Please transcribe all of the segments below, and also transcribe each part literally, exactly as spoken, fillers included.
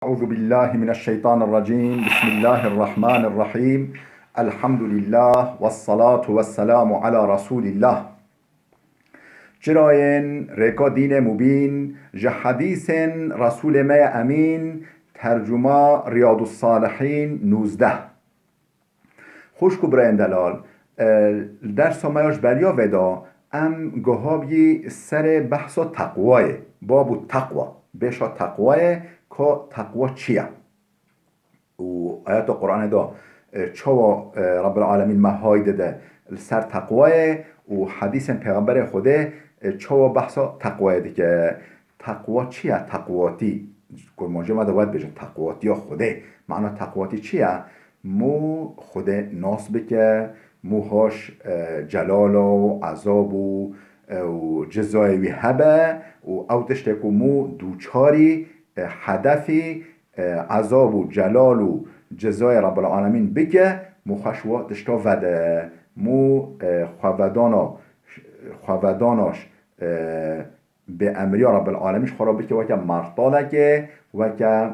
أعوذ بالله من الشيطان الرجيم. بسم الله الرحمن الرحيم. الحمد لله والصلاة والسلام على رسول الله. Çirayên rêka dînê mubîn, ji hedîsên Resûlê me ye Emîn, tercuma Riyadus Salihîn nûzdeh. Xwişk û birayên delal, e, li dersa me ya ji beriya vê de em guha bî serê behsa teqwayê, babu teqwa, bêşa teqwayê, ka teqwa çi ye? Û ayeta Qur'anê de, e, çawa, e, Rabbil Alemîn me hay dide li ser teqwayê û hedîsên Pêxemberê Xwedê, e, çawa behsa teqwayê dike? Teqwa çi ye? Teqwatî, kurmancê me de wet bêjin, teqwatiya Xwedê. Mana teqwatî çi ye? Mû Xwedê nas bike, mû hoş, e, celala û ezab û, e, û cizayê wî hebe û ew tiştê ku mû dûçarî, e, hedefî, e, ezab û celal û cizayê Rabbil Alemîn bike, mû xweş wa tişta vede, mû, e, xwevedana, xwevedana, e, bêemriya Rabbil Alemîn ji xwe re bike weke martalekê, weke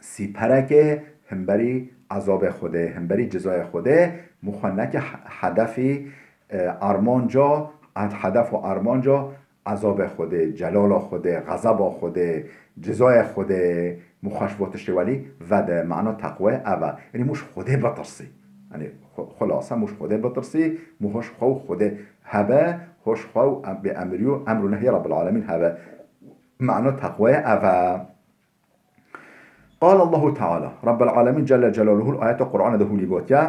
sîperekê himberî ezabê Xwedê, himberî cizayê Xwedê, mû xwe neke he-, hedefî, e, armanca, hed-, hedef û armanca ezabê Xwedê, celala Xwedê, xezeba Xwedê, cizayê Xwedê, mû xwe ji bo tiştê welî vede, mana teqwê ev e. Yanî mû ji Xwedê bitirsî. Yanî xu-, xulase mû ji Xwedê bitirsî, mû hoş xwe û Xwedê hebe, hoş xwe û em-, bêemrî û emr û nehyê Rabbil Alemîn hebe. Mana teqwê ev e. قال الله تعالى، Rabbel Alemîn Celle Celaluhu li ayeta Qur'anê de hûlî gotiye,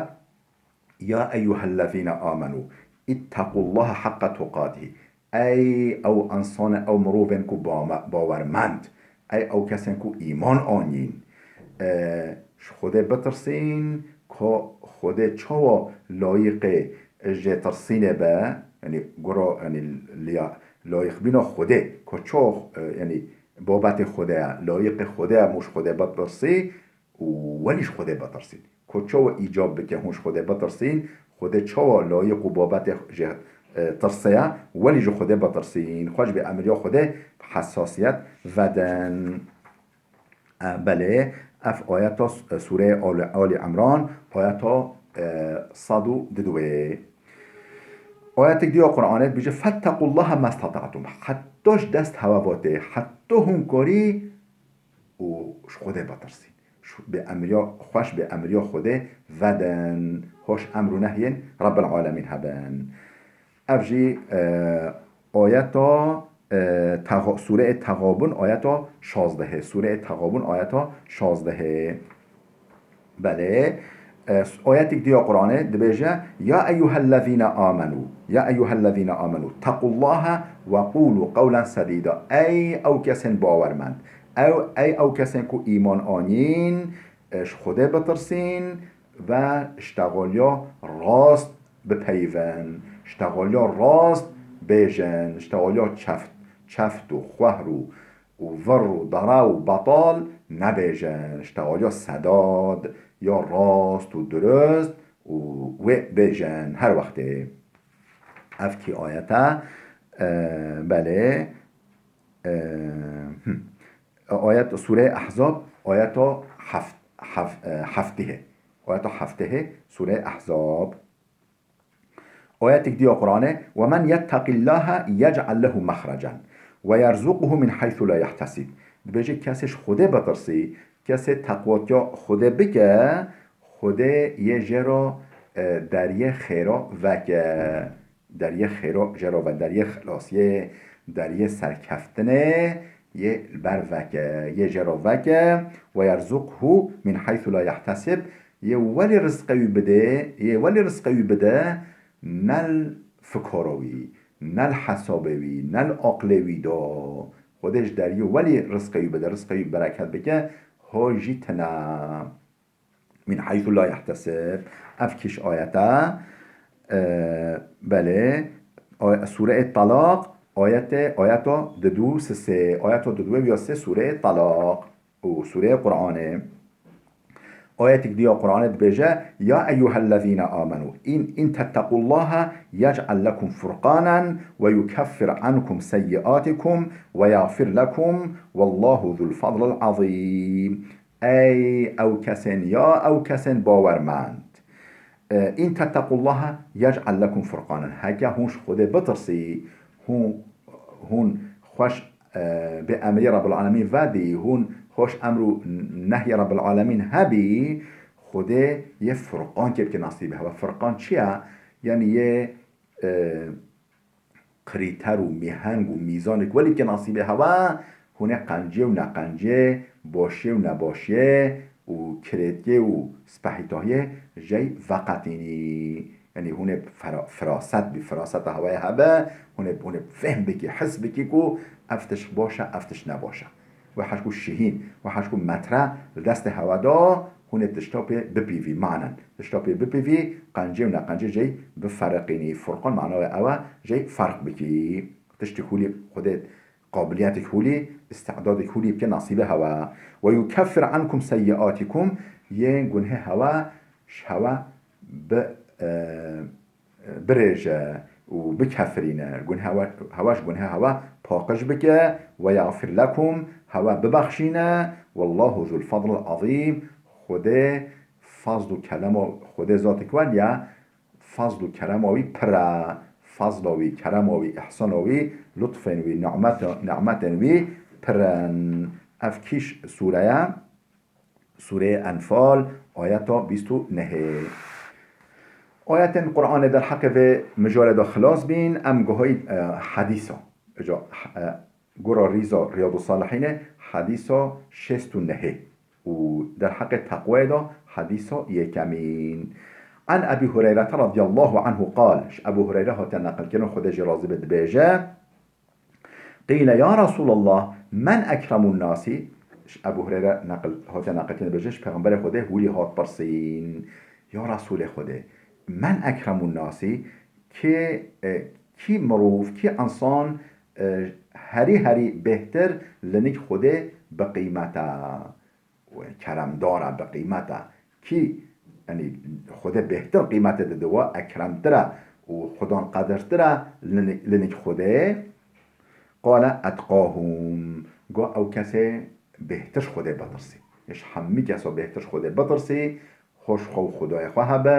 يا أيها الذين آمنوا اتقوا الله حق تقاته. Ey ew însanê, ew mirovên ku bame-, bawermend, ey ew kesên ku îman anîn, e, ji Xwedê bitirsîn, ka Xwedê çawa layiqê jêtirsînê be, yanî gura, yanî liya-, layîqbîna Xwedê, ka çawa, e, yanî babetê Xwedê ye, layiqê Xwedê ye, mû ji Xwedê bitirsî, û welî ji Xwedê bitirsîn. Ku çawa îcab bike hûn ji Xwedê bitirsîn, Xwedê çawa layiq û babetê jê, e, tirsê ye, welî ji Xwedê bitirsîn. Xwe ji bêemriya Xwedê hesasiyet vedin. E, belê, ev ayeta s-, e, Sûreyê Ali, Ali Imran, ayeta, e, sed û didwê. Ayetek diya Qur'anê dibêje, فاتقوا الله ما استطعتم. Heta ji dest hewe vatê, heta hûn karî û ji Xwedê bitirsîn. Ji bêemriya, xweş bêemriya Xwedê vedin, hoş emr û nehyên Rabbil Alemîn hebin. Ev jî, e, ayeta, e, Texa-, Sûreyê Texabun ayeta şazdehê. Sûreyê Texabun ayeta şazdehê. Belê. E, s-, ayetek diya Qur'anê dibêje, يا أيها الذين آمنوا، يا أيها الذين آمنوا اتقوا الله وقولوا قولا سديدا. Ey ew kesên bawermend, ew, ey ew kesên ku îman anîn, e, ji Xwedê bitirsîn ve ji texaliya rast bipeyivin, ji texaliya rast bêjin, ji texaliya çeft, çeft û xwehr û û vir û dara û betal nebêjin, ji texaliya sedad ya rast û dirust û wê bêjin her wextê. Ev kî ayet e? E, belê. E, hmm. Ayet Sûreyê Ehzab, ayeta heft-, heft-, e, heftihê. Ayeta heftihê Sûreyê Ehzab. Ayetek diya Qur'anê, ومن يتق الله يجعل له مخرجا ويرزقه من حيث لا يحتسب. Dibêje kesê ji Xwedê bitirsî, kesê teqwatiya Xwedê bike, Xwedê yê jê re, e, deriyê xêra veke. Deriyê xêra jê re ve, deriyê xilasiyê, deriyê serkeftinê yê li ber veke, yê jê re veke. ويرزقه من حيث لا يحتسب. Yê welî rizqê wî bide, yê welî rizqê wî bide, ne li fikara wî, ne li hesabê wî, ne li aqilê wî de. Xwedê ji deriyê welî rizqê wî bide, rizqê wî bereket bike, ho jî tine. من حيث لا يحتسب. Ev kîş ayet e? E, belê. Ay-, Sûreyê Talaq, ayetê, ayeta didû sisê, ayeta didû ya sê Sûreyê Talaq. û Sûreyê Qur'anê. Ayetek diya Qur'anê dibêje, "Ya eyyuhellezîne amenu, in, in tettequllaha yec'al lekum furqanen ve yukaffir ankum seyyiatikum ve yagfir lekum, vallahu zul fadlil azîm." Ey ew kesên, ya ew kesên bawermend. E, in tettequllaha yec'al lekum furqanen. Heke hûn ji Xwedê bitirsî, hûn, hûn xweş, e, bi emrê Rabbil Alemîn vedî, hûn xweş emr û nehyê Rabbil Alemîn hebî, Xwedê yê furqankê bike nasîbê hewa. Furqan çi ye? Yanî yê, e, krîter û mîheng û mîzanek welî bike nasîbê hewa, hûn ê qencê û neqencê, başiyê û nebaşiyê û kirêtkê û spehîtahiyê jey veqetînî. Yanî hûn ê fera-, firaset bî, firaseta hewayê hebe, hûn ê, hûn ê fehm bikî, his bikî ku ev tişt baş e, ev tişt nebaş e. Wê heşku şihîn, wê heşku metre li destê hewa da, hûn ê tişta pê bipîvî, manen. Tişta pê bipîvî, qencê û neqencê jey biferiqînî. Furqan mana wê ew e, jey ferq bikî. Tiştî hûlî Xwedê qabiliyetek hûlî, îstidadek hûlî bike nasîbê hewa. Ve yukaffir ankum seyyiatikum, yên gunhê hewa, ji hewa bi, e, birêje û bikefirîne. Gunhe hewa, hewa ji gunhe hewa paqij bike. Ve yagfir lekum, hewa bibexşîne. Wallahu zul fadlil azîm, Xwedê fazl û kerema, Xwedê zatek weliya, fazl û kerema wî pir e. Fazla wî, kerema wî, îhsana wî, lutfên wî, nimet-, nimetên wî pir in. Ev kîş sûre ye? Sûreyê Enfal, ayeta bîst û nehê. Ayetên Qur'anê derheqê vê mijarê de xilas bîn, em guhayî, e, hedîsa. Îca, e, gora rîza Riyadûsalihînê hedîsa şêst û nehê û derheqê teqwayê de hedîsa yekemîn. An Ebî Hureyrete radiyallahu anhu qal, ji Ebû Hureyre hatiye neqilkirin, Xwedê jê razî be, dibêje, Qîle ya Resûlallah, men ekremun nasî? Ji Ebû Hureyre neqil, hatiye neqilkirin, dibêje, ji Pêxemberê Xwedê hûlî hat pirsîn, Ya Resûlê Xwedê, men ekremun nasî? Kê, e, kî mirov, kî însan, e, herî herî bêhtir li nîk Xwedê bi qîmet e? Wê keremdar e, bi qîmet e. Kî, yanî, Xwedê bêhtir qîmetê dide we, ekremtir e û xudan qedirtir e li, li nîk Xwedê. Qale etqahum. Got, ew kesê bêhtir ji Xwedê bitirsî. Ji hemî kesa bêhtir ji Xwedê bitirsî, xweş xwe û Xwedayê xwe hebe,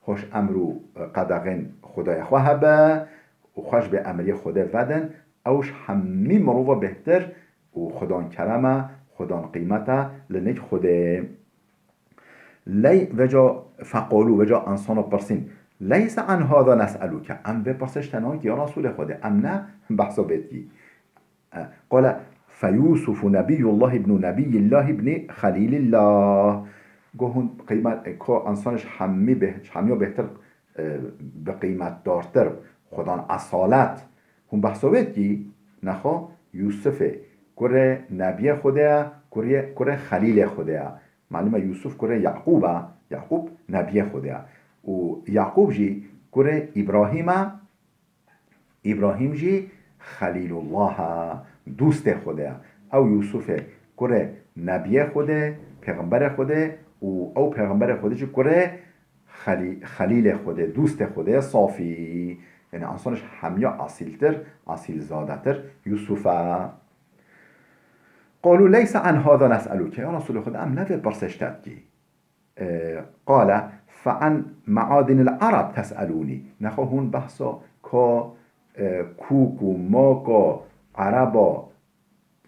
xweş emr û qedexên Xwedayê xwe hebe û xweş bê emriyê Xwedê vedin, ew ji hemî mirova bêhtir û xudan kerem e, xudan qîmet e li nêk Xwedê. Ley veca feqalû, veca ensana pirsîn, "Leyse an hada nes'eluke." Em vê pirsê ji te nayîn ya Resûlê Xwedê, em ne behsa vê dikî. E, qale, "Fe Yûsufu nebiyullah ibnu nebiyillah ibni xelîlillah." Go hûn qîmet, e, ko ensan ji hemî beh-, ji hemiya bêhtir, e, bi qîmetdartir, xudan esalet. Hûn behsa wê dikî? Nexwe, Yûsifê, kurê nebiyê Xwedê ye, kurê, kurê xelîlê Xwedê ye. Malum e Yûsif kurê Yaqûb e, Yaqûb nebiyê Xwedê ye. Û Yaqûb jî kurê Îbrahîm e, Îbrahîm jî Xelîlullah e, dûstê Xwedê ye. Ew Yûsifê kurê nebiyê Xwedê, pêxemberê Xwedê û ew pêxemberê Xwedê jî kurê Xelî-, Xelîlê Xwedê, dûstê Xwedê ye safî. Yanî ensan ji hemiya esîltir, esîlzadetir Yûsif e. Qalû leyse an hada nes'eluke. Ya Resûlê Xwedê, em ne vê pirsê ji te dikî. E, qale, "Fe an meadinil Arab tes'elûnî." Nexwe hûn behsa ka, e, kûk û maka Ereba,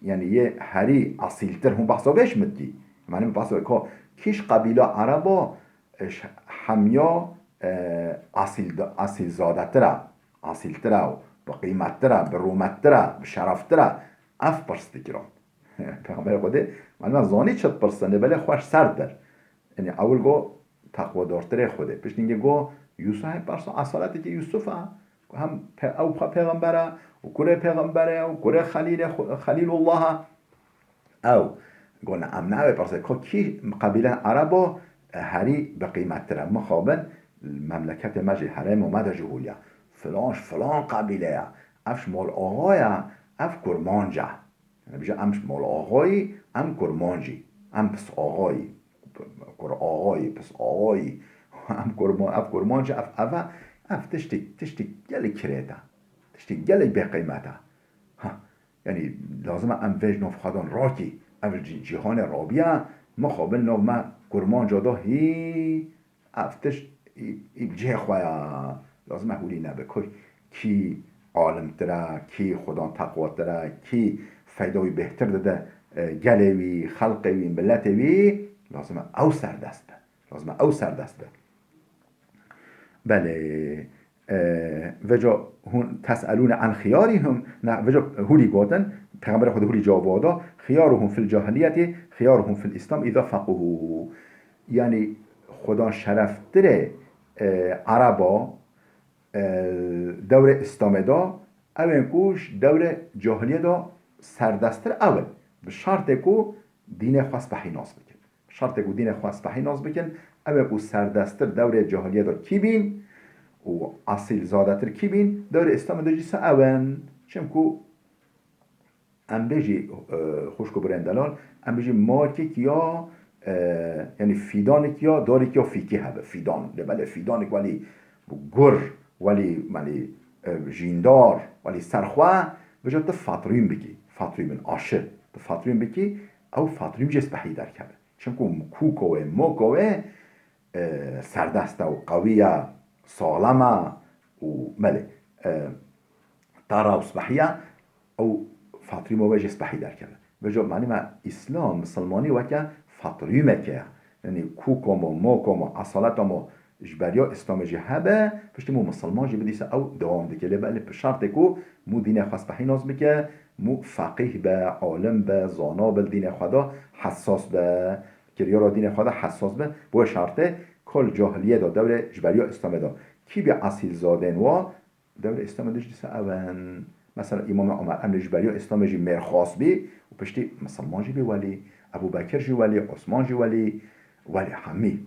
yanî yê herî esîltir, hûn behsa vê ji min dikî? Malum behsa ka kîş qebîla Ereba, e, ji hemiya, e, esîl, esîlzadetir e, esîltir e û bi qîmettir e, bi rûmettir e, bi şereftir e. Ev pirs dikirin. Pêxemberê Xwedê, malum e zanî çi dipirsin, lê belê xweş ser dibir. Yanî ewil go teqwedartirê Xwedê. Piştî hingê go Yûsif, hem persa esaletekî Yûsif e. Hem pe-, ew xwe pêxember e û kurê pêxember e û kurê Xelîlê Xwe-, Xelîlullah e. Ew go ne, em ne ew ê pirsê. Ko kî qebîlen Erebo, e, herî bi qîmettir e? Mixabin, memleketê me jî, herêmo me de jî hûliya. Filan ji filan qebîle ye. Ev ji mol axa ye, ev kurmanc e. Yanî bije em ji mol axayî, em kurmancî, em pis axayî. Kur axayî, pis axayî. Em kurman, ev kurmanc, ev, ev, ev tiştê, tiştê gelek kirêt e. Tiştê gelek bêqîmet e. Ha, yanî lazim e em vê ji nav xwe dan rakî. Ev ji cîhanê rabiye, mixabin nav me kurmanca da hî, ev tişt î, î bi cihê xwe ya. Lazim e hûlî nebe. Kî, kî alimtir e, kî xudan teqwatir e, kî feyda wî bêhtir dide, e, gelê wî, xelqê wî, miletê wî, lazim e ew serdest be. Lazim e ew serdest be. Belê, e, veca hûn tes'elûne an xiyarihim, ne, veca hûlî gotin, Pêxemberê Xwedê hûlî cewab da, xiyaruhum fil cahiliyetî, xiyaruhum fil Îslam îza fequhû. Yanî xudan şereftirê, e, Ereba, e, dewrê Îslamê de, ew ên ku ji dewrê cahiliyê de serdesttir ew in. Bi şertê ku dînê xwe spehî nas bikin. Bi şertê ku dînê xwe spehî nas bikin, ew ê ku serdesttir dewrê cahiliyê de kî bîn û esîlzadetir kî bîn, dewrê Îslamê de jî se ew in. Çimku em bêjî, e, xwişk û birên delal, em bêjî makek ya, e, yanî fîdanek ya, darek ya fîkî hebe, fîdan. Lê belê fîdanek welî gur, welî, welî, e, jîndar, welî serxwe, vêca tu fatrîm bikî, fatrîmin aşi, tu fatrîm bikî, ew fatrîm jê spehî derkeve. Çimku kûko wê, moko wê, e, serdest e û qewî ye, saxlem e û belê, e, tara û spehî ye, ew fatrîmo wê jê spehî derkeve. Vêca malî me Îslam, misilmanî weke fatrîmeke ye. Yanî kûko mo, moko mo, esaleta mo ji beriya Îslamê jî hebe, piştî mo misilman jî bidîse ew dewam dike. Lê belê bi şertê ku mû dînê xwe spehî nas bike, mû feqîh be, alim be, zana be, li dînê xwe de hesas be. Kiryara dînê xwe de hesas be, bi wê şertê kol cahiliyê de dewrê ji beriya Îslamê de kî bî esîlzadên wa dewrê Îslamê de jî dîsa ew in. Mesela Îmamê Omer, em ji beriya Îslamê jî mêrxas bî û piştî misilman jî bî welî, Ebû Bekir jî welî, Osman jî welî, welî hemî.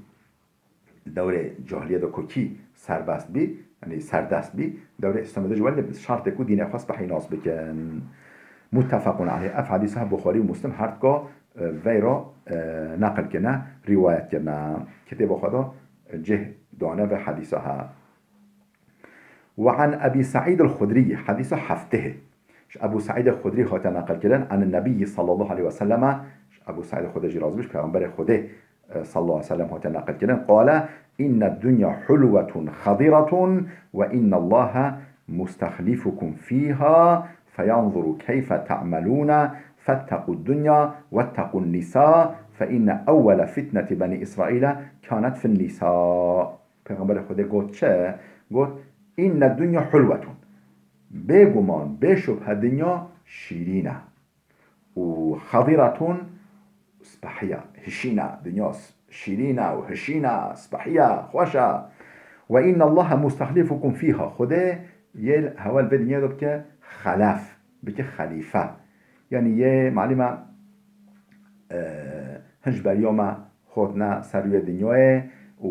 Dewrê cahiliyê de ku kî serbest bî, yanî serdest bî, dewrê Îslamê de jî welê bi şertê ku dînê xwe spehî nas bikin. Muttefaqun aleyh. Ev hedîsa Buxarî û Muslim her dika, e, veyra, e, neqil kirine, rîwayet kirine. Kitêba xwe de, e, cih dane ve hedîsa he. Ve an Ebî Seîd el-Xudrî, hedîsa heftê. Ji Ebû Seîdê Xudrî hate neqilkirin, an Nebiyyi sallallahu aleyhi ve selleme, ji Ebû Seîdê Xudrî jî razî bû, ji Pêxemberê Xwedê, e, sallallahu aleyhi ve sellem hate neqilkirin, qale, inne dunya hulwetun xadiratun ve innallaha mustexlifukum fîha feyanzuru keyfe te'melûne fettequ dunya wettequ nisa fe inne ewwele fitneti Benî Îsraîle kanet fin nisa. Pêxemberê Xwedê got çi? Got, inne dunya hulwetun. Bêguman, bêşubhe dinya şîrîn e. Û xadiratun, spehî ye, hişîn e. Dinya s-, şîrîn e û hişîn e, spehî ye, xweş e. Ve innallaha mustexlifukum fîha. Xwedê yê hewa li vê dinyayê de bike xelef, bike xelîfe. Yanî yê malî me, e, hin ji beriya me hotine ser wê dinyayê û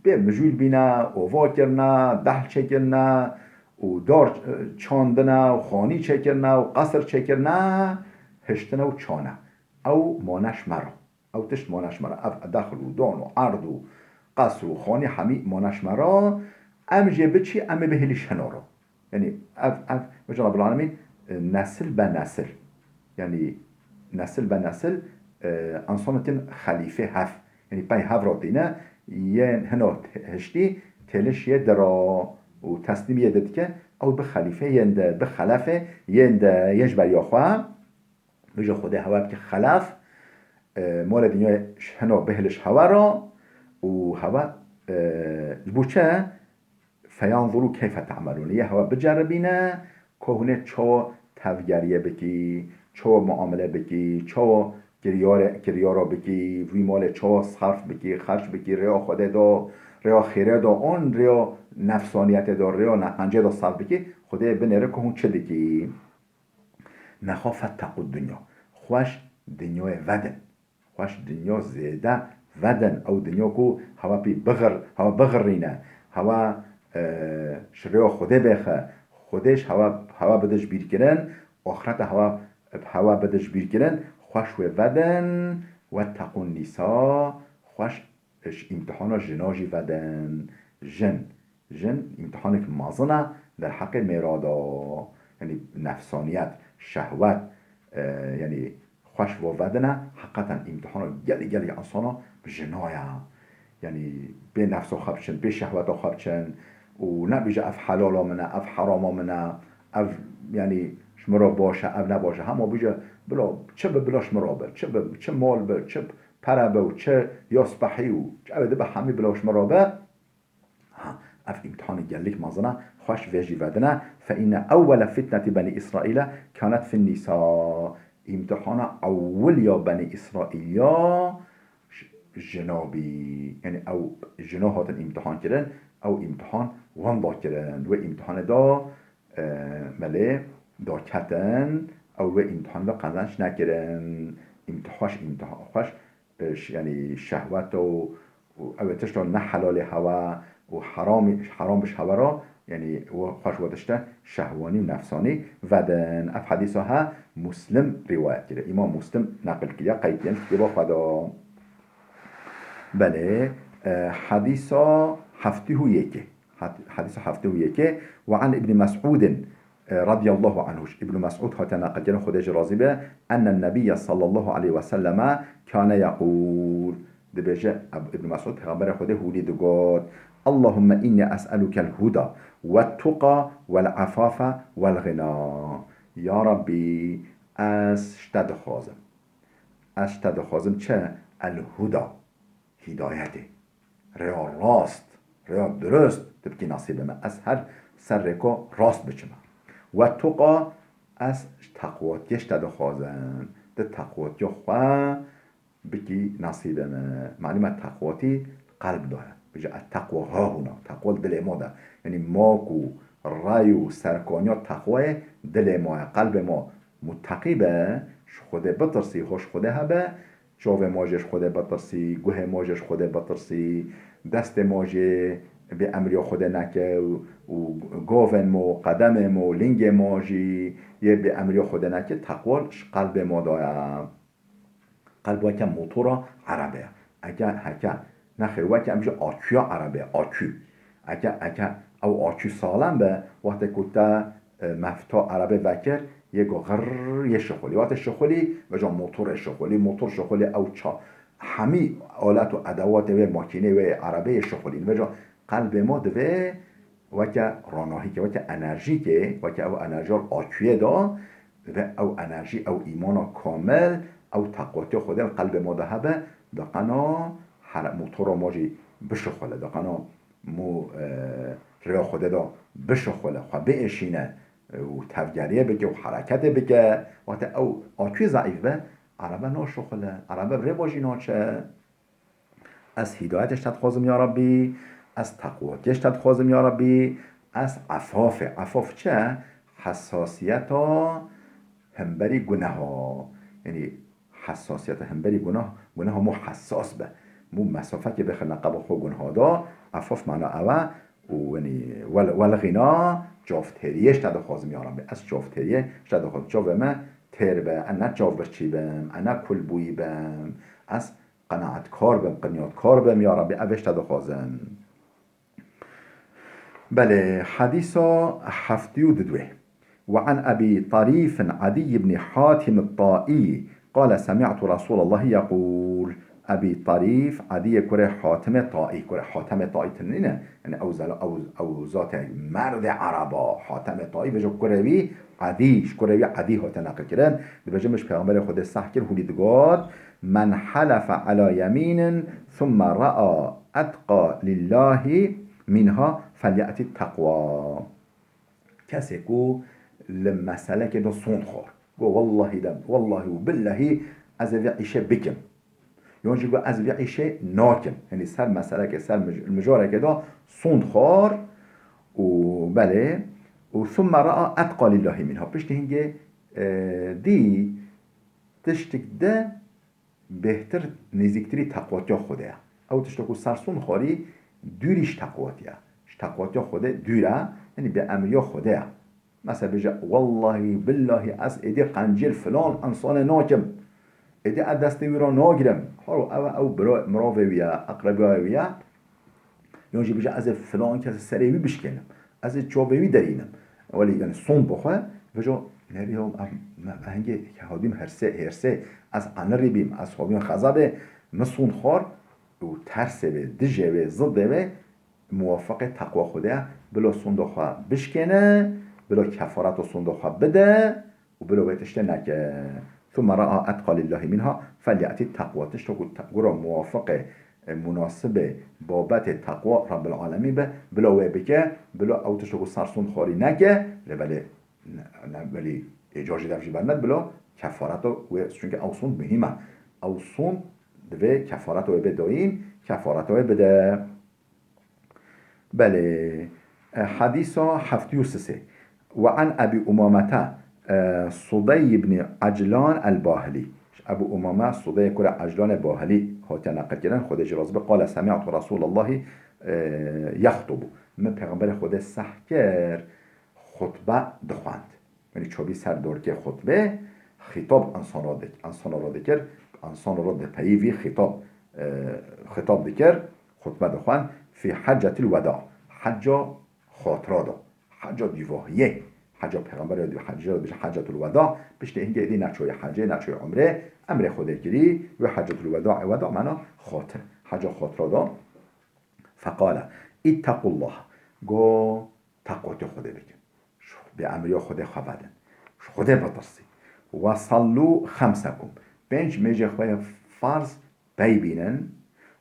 bê mijûl bîne, ova kirine, dehl çêkirine û dar, e, çandine û xanî çêkirine û qesir çêkirine, hiştine û çane. Ew mane ji me re. Ew tişt mane ji me re. Ev dehl û dan û erd û qesr û xanî hemî mane ji me re. Em jê biçî, em ê bihêlî ji hino re. Yanî ev, ev, wêca Rabbil Alemîn, e, nesil be nesil. Yanî nesil be nesil, e, ensanên xelîfê hev. Yanî pey hev re tîne, yên hino hiştî têliş yê di re û teslîmî yê di dike, ew bi xelîfê yên di, bi xelefê yên di, yên ji beriya xwe. Wêca Xwedê hewa bike xelef, e, malê dinyayê ji hino bihêle ji hewa re û hewa, e, ji bo çi? Feyanzuru keyfe te'melûn. Yê hewa biceribîne, ku hûn ê çawa tevgeriyê bikî, çawa muamele bikî, çawa kiryarê, kiryara bikî, vî malê çawa sarf bikî, xerc bikî, rêya Xwedê de, rêya xêrê de, an rêya nefsaniyetê de, rêya neqencê de sarf bikî, Xwedê binêre ku hûn çi dikî. Nexwe fettequ dunya. Xweş dinyayê vedin. Xweş dinya zêde vedin. Ew dinya ku hewa pê bixir-, hewa bixirîne. Hewa, e, ji rêya Xwedê bêxe. Xwedê ji hewa, hewa bide ji bîrkirin. Axireta hewa, hewa bide ji bîrkirin. Xweş wê vedin. Wetteqûn nîsa. Xweş ji îmtihana jina jî vedin. Jin, jin îmtihanek mezin e derheqê mêra de. Yanî nefsaniyet, şehwet, e, yanî xweş va vedine, heqeten îmtihana gelek, gelek insana bi jina ye. Yanî bê nefsa xwe biçin, bê şehweta xwe biçin û nebêje ev helala min e, ev herama min e, ev yanî ji min re baş e, ev ne baş e. Hema bêje bila çi bi bila ji min re be, çi bi, çi mal be, çi pere be û çi ya spehî û ew ê dibe hemî bila ji min re be. Ha, ev îmtihanê gelek mezin e, xweş vê jî vedine. Fe inne ewwele fitneti Benî Îsraîle kanet fin nîsa. Îmtihana ewil ya Benî Îsraîliya j-, jina bî. Yanî ew jina hatin îmtihan kirin, ew îmtihan wan da kirin. Wê îmtihanê da, e, melê da ketin, ew wê îmtihan da qezenç nekirin. Îmtih-, xweş îmtihan, xweş e, ş-, yanî şehwet û, û ew ê tişta ne helalê hewe û heramî, heram bi ji hewe re, yanî we xweş we tişte şehwanî û nefsanî vedin. Ev hedîsa he Muslim rîwayet kiriye. Îmam Muslim neqil kiriye, qeydî ye kitêba xwe de. Belê, e, hedîsa heftê û yekê. Had-, hedîsa heftê û yekê. Ve an Îbnî Mes'ûdin, e, radiyallahu anhu, ji Îbnî Mes'ûd hate neqilkirin, Xwedê jî razî be, ennen Nebiyye sallallahu aleyhi ve selleme kane yeqûl. Dibêje, Eb-, Îbnî Mes'ûd, Pêxemberê Xwedê hûnî digot, Allahumme inni es'elukel huda, wet tuqa, wel afafe, wel ghina. Ya Rabbî, ez ji te dixwazim. Ez ji te dixwazim çi? El huda, hîdayetê. Rêya rast, rêya dirust tu bikî nasîbê me. Ez her ser rêko rast biçime. We tuqa, ez ji teqwatiyê ji te dixwazim. Tu teqwatiya xwe bikî nasîbê me. Malûm e teqwatî qelb de ye. Bêje, "Et-teqwa hahuna." Teqwa li dilê ma de. Yanî ma ku rey û serkaniya teqwayê dilê ma ye. Qelbê ma muteqî be, ji Xwedê bitirsî, hoş Xwedê hebe, çavê ma jê ji Xwedê bitirsî, guhê ma jê ji Xwedê bitirsî, destê ma jê bê emriya Xwedê neke û, û govên ma, qedemê ma, lingê ma jî yê bê emriya Xwedê neke, teqwa ji qelbê ma de ye. Qelb weke motora erebe ye. Eke, heke, nexêr, weke em bêjin akûya erebe ye, akû. Eke, eke ew akû saxlem be, wextê ku te, e, mefta erebe vekir, yê ku xirr yê şixulî. Wextê şixulî, vêca motorê şixulî, motor şixulî, ew ça-, hemî alet û edewatê wê makînê wê erebeyê şixulîn. Vêca qelbê ma divê weke ronahîkê, weke enerjîkê, weke ew enerjiya akûyê de, divê ew enerjî, ew îmana kamil, ew teqwatiya Xwedê li qelbê ma de hebe, diqena here-, motora ma jî bişixule, diqena mo, e, rêya Xwedê de bişixule, xwe biêşîne, e, û tevgeriyê bike û hereketê bike. Wextê ew akû zeîf be, erebe naşixule, erebe bi rê ba jî naçe. Ez hîdayetê ji te dixwazim ya Rabbî, ez teqwatiyê ji te dixwazim ya Rabbî, ez efafê, efaf çi ye? Hesasiyeta hemberî guneha. Yanî hesasiyeta hemberî gunah, guneha mû hesas be. Mû mesafekê bixine qeba xwe guneha da, efaf mana ew e, û yanî wel, wel ghina, çavtêriyê ji te dixwazim ya Rabbî. Ez çavtêriyê ji te dixwazim. Çavê me têr be, ez ne çavbirçî bim, ez ne kulbûyî bim. Ez qenaetkar bim, qinyatkar bim, ya Rabbî, ev ê ji te dixwazim. Belê, hedîsa heftê û dudwê. Ve an Ebî Tarîfin Edî ibnî Hatîm Taî, qale semî'tu Resûlallahî yeqûl. Ebî Tarîf, Edîyê kurê Hatimê Taî, kurê Hatemê Taî tinîne, yani ew zela-, ew, ew zate merdê ereba, Hatemê Taî, vêca kurê wî Edî, ji kurê wî Edî hate neqilkirin. Dibêje min ji Pêxemberê Xwedê seh kir, hûnî digot, "Men helefe ala yemînin thumme raa etqa lillahî minha felyeti teqwa." Kesê ku li meselekê de sond xwar, got, "Wellahî de, wellahî û billehî ez ê vê îşê bikim." Yon jî got, "Ez vê îşê nakim." Yanî ser meselekê, ser mij-, mijarekê de sond xwar û belê, û thumme raa etqa lillahî minha. Piştî hingê, e, dî tiştik de bêhtir nêzîktirî teqwatiya Xwedê ye. Ew tişta ku ser sond xwarî dûrî ji teqwatiya, ji teqwatiya Xwedê dûr e, yanî bêemriya Xwedê ye. Mesela bêje, "Wellahî, billahî ez êdî qencî li filan însanê nakim." Êdî ez destê wî re nagirim. Halo ew, ew bira, mirovê wî ye, eqrebiya wî ye. Yan jî bije ez ê filan kes serê wî bişkênim. Ez ê çavê wî derînim. Welî yani sond bixwe, vejo nerî ya em, me, me hingê hadîm hersê, hêrsê, ez anirî bîm, ez hadîm xezabê, min sond xwar û tersê wê, dijê wê, zidê wê, muwafiqê teqwa Xwedê ye, bila sonda xwe bişkêne, bila kefareta sonda xwe bide û bila wê tiştê neke. ثم رأى أتقى لله منها فليأت التقوى. Tişta ku te-, gura muwafiqê, e, munasibê babetê teqwa Rabbil Alemîn be, bila wê bike, bila ew tişta ku ser sond xwarî neke, lê belê ne, ne, belî êcar jî dev jî bernet, bila kefareta wê, çunke ew sond muhîm e. Ew sond divê kefareta wê bê dayîn, kefareta wê bide. Belê, e, hedîsa heftê û sisê. Ve an Ebî Umamete, e, Sudey ibn Eclan el-Bahilî. Ebu Umame Sudeyê kura Eclanê Bahilî hatiye neqilkirin, Xwedê jî razî be, qale, semi'tu Resûlallahî, e, yextubu. Min Pêxemberê Xwedê seh kir, xutbe dixwend. Yanî çavî ser dorkê xutbê, xîtab insana dik-, insana re dikir, insana re dipeyivî xîtab, e, xîtab dikir, xutbe dixwend. Fî heccetil weda, hecca xatira de, hecca dîvahiyê, hecca Pêxemberê dî-, hecca dibêje heccetul weda, piştê hingê êdî neçoyê hecê, neçoyê umrê, emrê Xwedê kirî, wê heccetul weda, weda mana xatir, hecca xatira de. Feqale, ittekullaha, go, teqwatê Xwedê bikin. Ji bêemriya Xwedê xwe vedin. Ji Xwedê bitirsî. Ve sallu xemsekum. Pênc mêjê xwe yê farz pey bînin.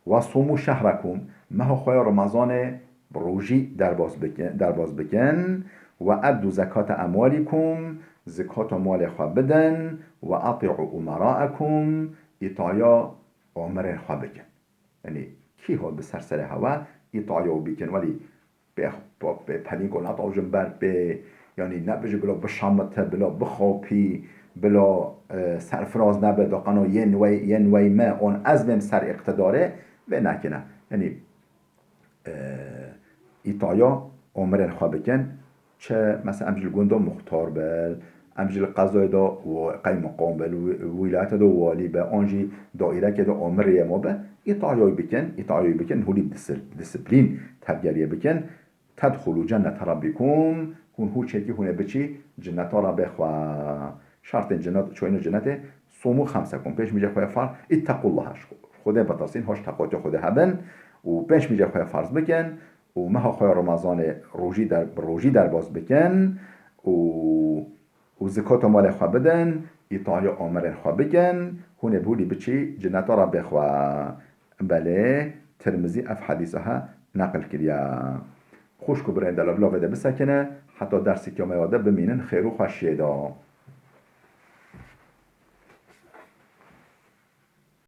Ve sumu şehrekum. Meha xwe ya Remezanê bi rojî derbas bikin, derbas bikin. Ve eddu zekate emwalikum. Zikata malê xwe bidin. Ve ati'u umeraikum. Îtaya amirên xwe bikin. Yanî kî hat bi ser serê hewe, îtaya wî bikin, welî pê, pê, pê pelînko netajin ber pê, yanî nebijî bila bişamite, bila bixapî, bila, e, serfiraz nebe, da qeno yên wey, yên wey me, on ez bêm ser îqtidarê, vê nekine. Yanî, e, îtaya amirên xwe bikin, Çi, mesela, em jî li gund de muxtar be, em jî li qezayê de wa-, qeymeqam be, li wî-, wîlayetê de walî be, an jî daîrekê de amirê ye ma be, îtayayî bikin, îtayayî bikin, hûn ê bi disir-, disiplîn tevgeriyê bikin. Tedxulu cennete rabbikum, hûn hûçekî hûn ê biçî cinneta Rabbê xwe. Şertên cinnet, çoyîna cinnetê, sumu xemsekum, pênc mîjê xwe yê farz, ittekullaha, ji Xwedê bitirsîn, hoş teqwatê Xwedê hebin û pênc mîjê xwe yê farz bikin. û meha xwe ya Remezanê rojî der-, bi rojî derbas bikin û, û zikata malê xwe bidin, îtaya amirên xwe bikin, hûn ê bi hûnî biçî cinneta Rabbê xwe. Belê, Tirmizî ev hedîsa he neqil kiriye. Xwişk û birên delal, bila vê de bisekine, heta dersê kiyameya de bimînin xêr û xweşiyê de.